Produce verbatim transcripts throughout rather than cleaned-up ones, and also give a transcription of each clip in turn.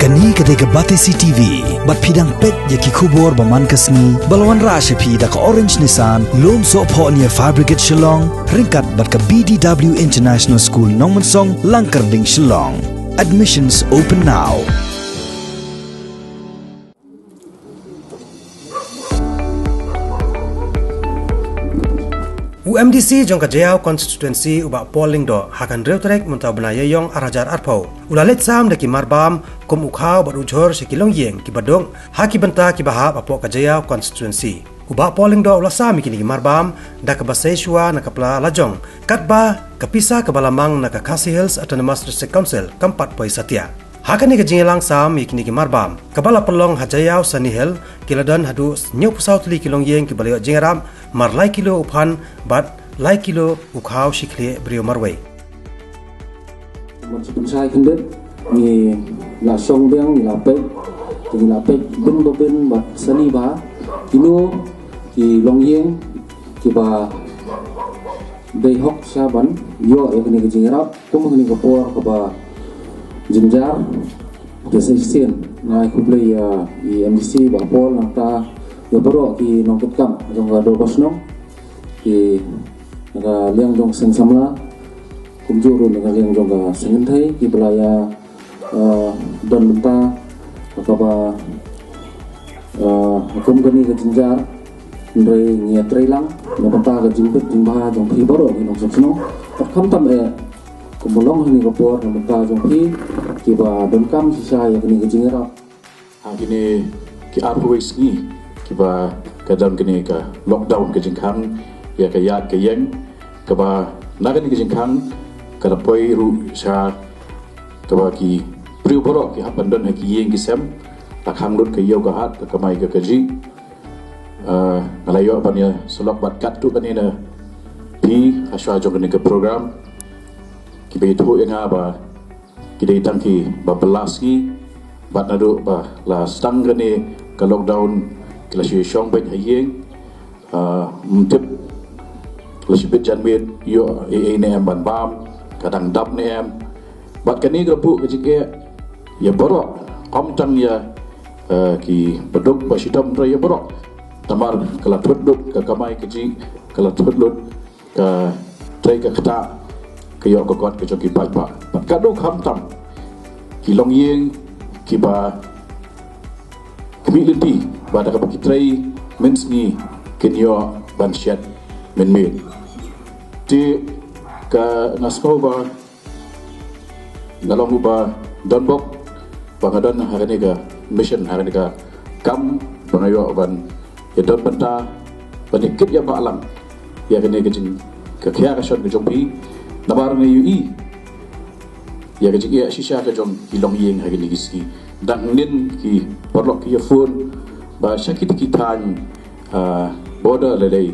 Kane ka dei ka Batesi T V, bad phi dang peit ïa ki khubor ba man ka sngi, ba la wanrah sha phi da ka Orange Nissan, Lumsohphoh near Fire Brigade Shillong, ryngkat bad ka B D W International School Nongmensong, Langkyrding, Shillong. Admissions open now. U M D C jong ka Jaïaw Constituency, u Bah Paul Lyngdoh, ha ka hynriew tarik mynta u bnai Ïaïong ar hajar arphew, u la leit sam da ki marbam kum u khaw bad u jhur sha ki longïing kiba duk ha ki bynta kiba hap hapoh ka Jaïaw Constituency. U Bah Paul Lyngdoh u la sam ïa kine ki marbam da kaba sei shuwa na ka pla lajong, katba ka pisa kaba la mang na ka Khasi Hills Autonomous District Council kam pat poi satia. Ha kane ka jingïalang sam ïa kine ki marbam, kaba la pynlong ha Jaïaw Sunny Hill, ki la don haduh hynñiewphew saw tylli ki longïing kiba la ïoh jingïarap, mar lai kilo u phan bad lai kilo u khaw shi khlieh briew marwei. Bad sa pynshai khyndiat, ngi la shong biang, ngi la peit, ngi la peit bun ba bun bad sani ba kino ki longïing kiba dei hok sha ban ïoh ïa kane ka jingïarap kum ha kane ka por kaba jynjar. Te sa shisien nga ai khublei ïa i M D C Bah Paul, nangta ïa baroh ki nongkitkam jong ka Dorbar Shnong, ki na ka liang jong ka Seng Samla, kumjuh ruh na ka liang jong ka Seng Kynthei, kiba la ïa, eh, don bynta ha kaba, eh, kum kane ka jynjar. Hynrei ngi ïatreilang na ka bynta ka jingbit jingbha jong phi baroh ki nongshong shnong. Bad khamtam eh, kumba long ha kane ka por, na ka bynta jong phi kiba donkam shisha ïa kane ka jingïarap. Ha kine ki arphew wei sngi kiba ka don kane ka lockdown, ka jingkhang ïa ka ïaid ka ïeng, kaba na kane ka jingkhang ka la poi ruh sha kaba ki briew baroh ki hap ban don ha ki ïing ki sem, la khang lut ka ïew ka hat, ka kamai ka kajih. Ah, nga la ïoh ban ïasyllok bad katto katne na phi ha shuwa jong kane ka program. Kiba ïathuh ïa nga ba ki dei tang kiba bylla sngi, bad naduh ba la sdang kane ka lockdown ki la shu shong beit ha ïing. Ah, ym tip la shibit janmiet ïoh ei ei ne em ban bam, ka dang dap ne em. Bad kane ka la buh ka jingeh ïa baroh, ym tang ïa, eh, kiba duk ba shitom, hynrei ïa baroh. Namar ka la thut lut ka kamai kajih, ka la thut lut ka trei ka ktah, ka ïoh ka kot ka jong ki paidbah. Bad ka dei khamtam ki longïing kiba khmih lynti ba da kaba ki trei mynsngi kin ïoh ban shet mynmiet. Te ka, nga sngew ba nga long uba donbok ba nga don ha kane ka mission, ha kane ka kam, ba nga ïoh ban ïa don bynta, ban ïa kit ïa bah lang ïa kane ka jing, ka khia ka shon ka jong phi. Namar nga ïohi ïa ka jingeh shisha ka jong ki longïing ha kine ki sngi. Dang nin ki paralok ki ïa phone ba sha kiti ki thaiñ, ah, border lei lei,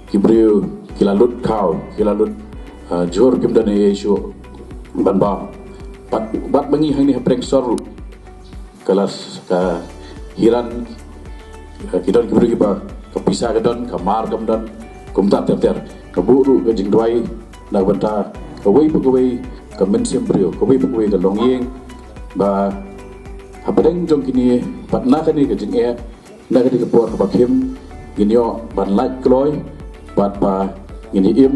ki briew ki la lut khaw, ki la lut, ah, jhur, kim don ei ei shuh ban bam. Bad, bad ma ngi hangne ha Prenksor ruh, ka la, ka Hiran, eh, ki don ki briew kiba ka pisa ka don, ka mar kam don, kumta ter ter. Ka buh ruh ka jingduwai na ka bynta kawei pa kawei ka mynsiem briew, kawei pa kawei ka longïing, ba hapdeng jong kine, bad na kane ka jingeh, na kane ka por kaba khim, ngin ïoh ban lait kloi, bad ba ngin ïa im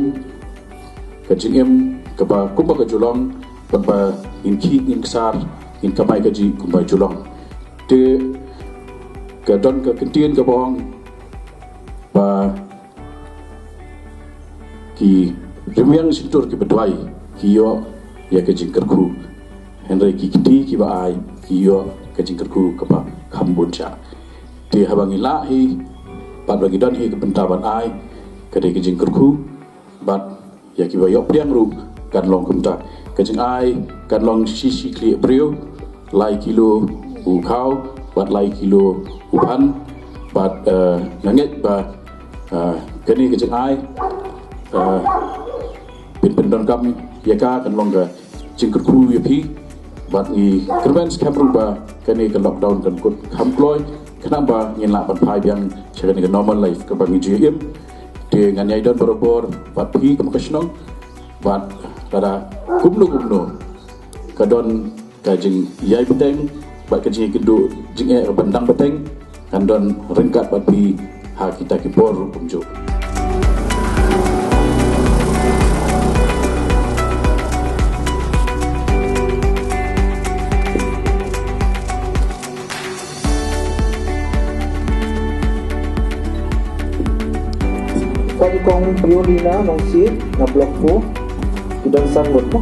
ka jingim kaba kumba ka ju long, bad ba ngin khih ngin ksar, ngin kamai kajih kumba ju long. Te ka don ka kyntien kaba ong ba ki rmiang shyntur kiba duwai ki ïoh ïa ka jingkyrkhu, hynrei ki kti kiba ai ki ïoh ka jingkyrkhu kaba kham bun shah. Te haba ngi lah hi, bad ba ngi don hi ka bynta ban ai, ka dei ka jingkyrkhu, bad ïa kiba ïoh pdiang ruh kan long kumta. Ka jingai kan long shi shi khlieh briew, lai kilo u khaw bad lai kilo u phan. Bad, eh, nga ngeit ba, eh, kane ka jingai, eh, phin pyndonkam ïa ka, kan long ka jingkyrkhu ïa phi. Bad ngi kyrmen skhem ruh ba kane ka lockdown kan kut kham kloi, khnang ba ngin lah ban phai biang sha kane ka normal life kaba ngi ju im. Te ngan ïai don barabor bad phi kum ka shnong, bad lada kumno kumno ka don ka jingïai bteng, Bad ka jingïakynduh jingeh ban dang bteng kan don ryngkat bad phi ha kita ki por ruh kumjuh. Ka kong Violina Nongsiej na Block four. Ki don san ngut mo.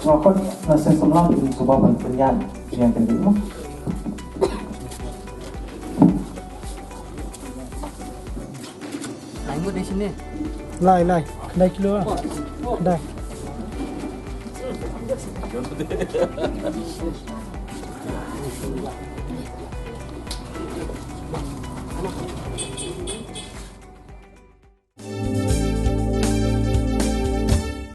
Nga khot na seng samla pynsuba ban pynïaid pynïaid kane mo. Lai ngut dei shane. Lai, lai. Khyndai kilo lah. Khyndai.